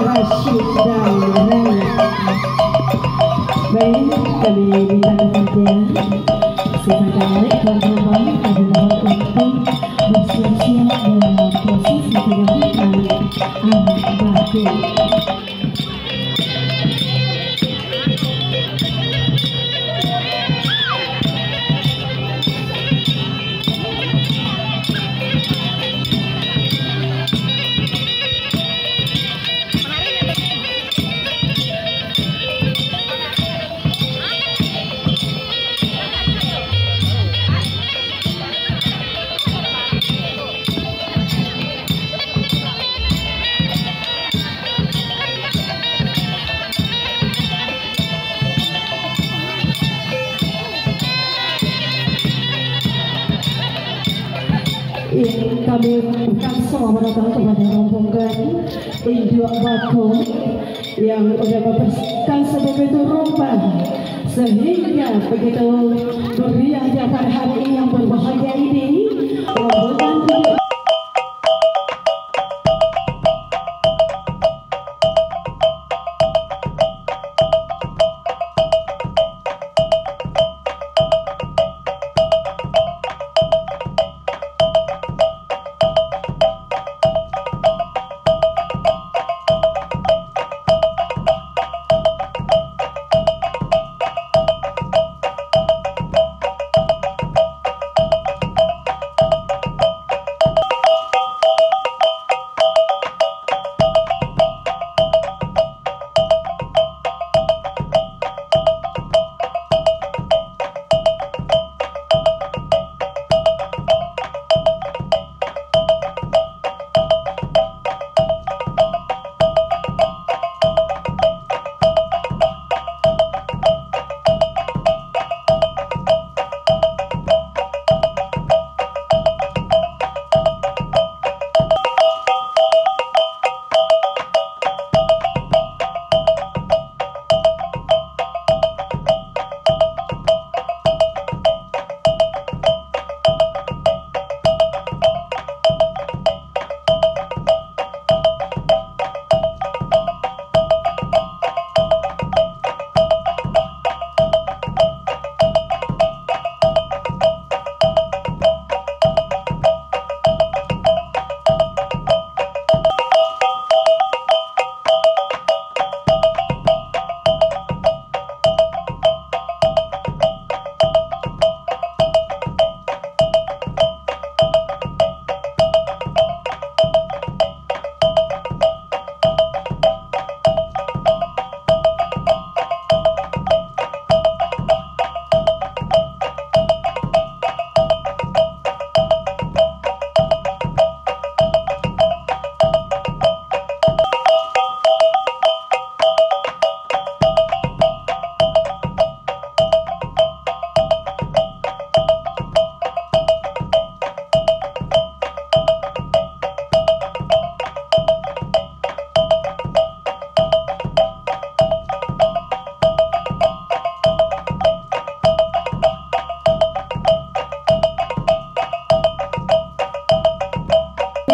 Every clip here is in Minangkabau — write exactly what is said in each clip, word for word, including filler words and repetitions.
Rashid dan Raya. Baik, kami minta kepada sesama keluarga korban, kami mohon untuk bersiap-siap dalam prosesi penyambutan anak bangku. Iya, kami ucapkan selamat datang kepada rombongan Induak Bakung yang udah membersihkan sebegitu rupa, sehingga begitu meriahnya pada hari yang berbahagia ini, rombongan Induak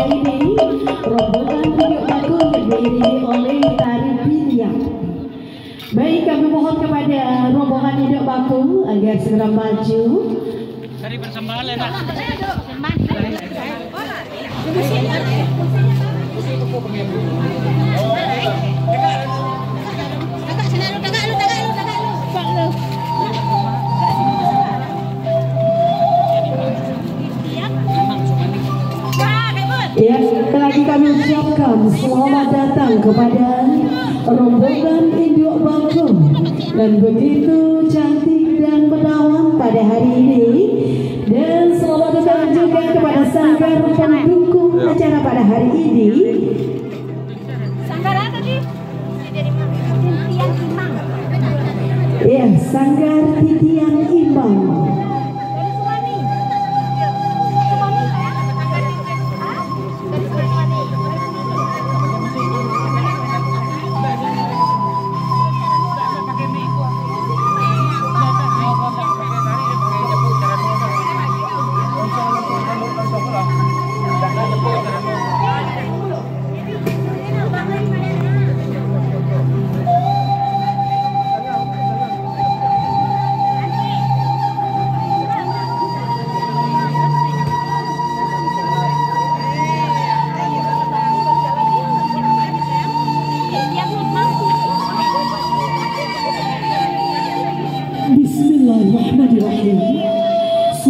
Ini rombongan Induak Bakung yang diiringi oleh tari pilihan. Baik, kami mohon kepada rombongan Induak Bakung agar segera maju. Cari persembahan lah, nak. Ya, sekali lagi kami ucapkan selamat datang kepada rombongan Induak Bakung dan begitu cantik dan menawan pada hari ini. Dan selamat datang juga kepada sanggar pendukung acara pada hari ini. Sanggar apa tadi? Titian Imang. Iya, Sanggar Titian Imang.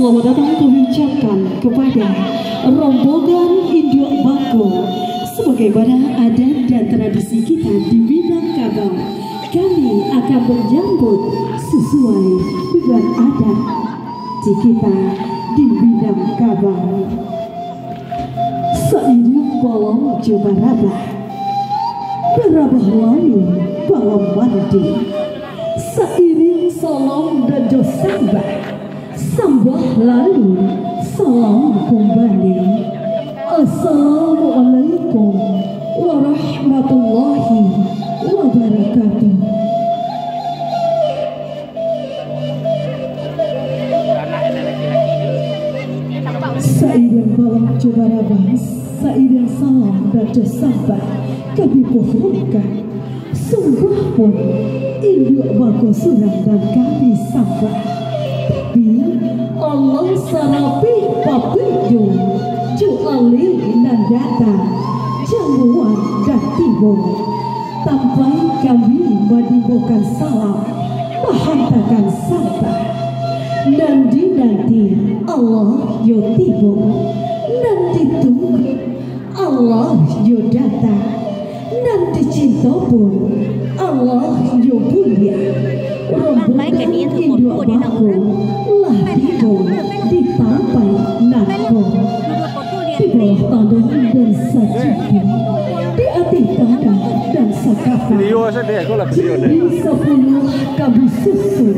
Selamat datang kami ucapkan kepada rombongan Induak Bako. Sebagaimana adat dan tradisi kita di Minangkabau, kami akan menyambut sesuai dengan adat di kita di Minangkabau. Sairing balong jo barabah, barabah lalu balong mandi. Sairing salam dan jo sambah, sambah lalu salam kumbali. Assalamualaikum warahmatullahi wabarakatuh. Sairing balong jo barabah, sairing salam dan jo sambah, kami pohonkan. Sungguahpun, Induak Bako surang nan kami sambah. Tapi, alah sarapih papido, jo alih nan datang, jamuan dan tibo. Sampai kami manimbokan salam, mahantakan sambah. Nan dinanti alah yo tibo, nan ditunggu alah yo datang, nan dicinto pun alah yo buliah. Rombongan Induak Bako lah tibo di tampek nan ko. Di bawah tanah dan sajuku, di ateh tanah dan sakapa. Video saja, aku lah video ni. Di sapuluah kabu susun,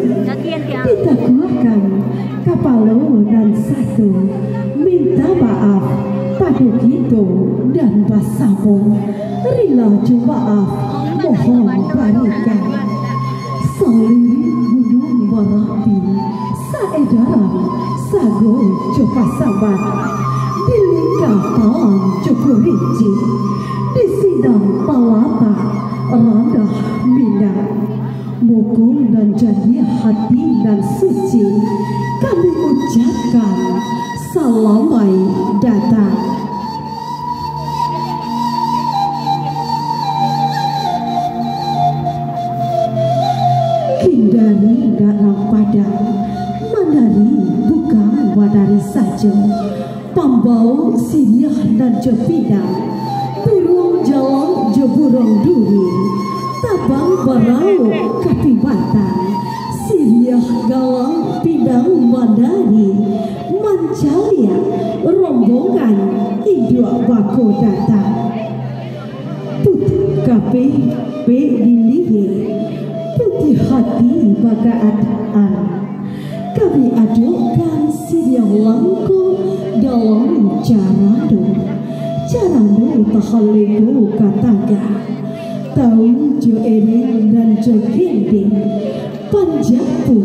ditakuakan kapalo nan satu, minta maaf pado kito nan basamo. Rila jo maaf mohon barikan. Saliring Gunuang Marapi, saedaran sago jo pasaman, di lingka palang jo kurinci, di sinan talatak ranah Minang. Muko nan janiah, hati nan suci, kami ucapkan salamaik datang. Hindari dalam padang, manari bukan manari sajo. Pambao siriah nan jo pidang, buruang jalak jo buruang duri, tabang barauk ka pibatang, siriah galang pidang manari, mancaliak rombongan Induak Bako datang. Putiah kapeh pek dilihek, putiah hati bakaadaan. Kami adokkan siriah langkok dalam carano, carano tahalego ka tagah. Tau jo ereng nan jo gendeng, panjak pun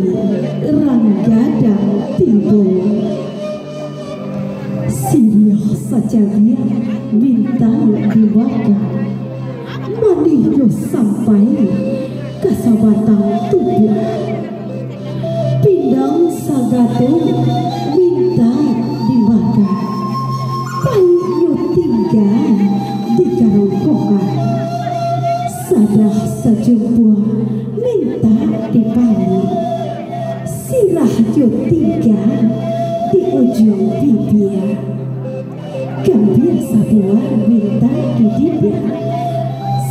rang gadang tibo. Siriah sacabiak mintak dimakan, manih nyo sampai ka sabatang tubuah. Pindang sagato mintak dimakan, paik nyo tingga di karongkokan. Sadah sajumpuah mintak dipalih, sirah nyo tingga di ujuang bibia. Gambia sabuah mintak di dibia,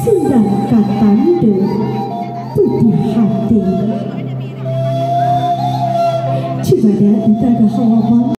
sandang ka tando putiah hati. Cubadak di tagah halaman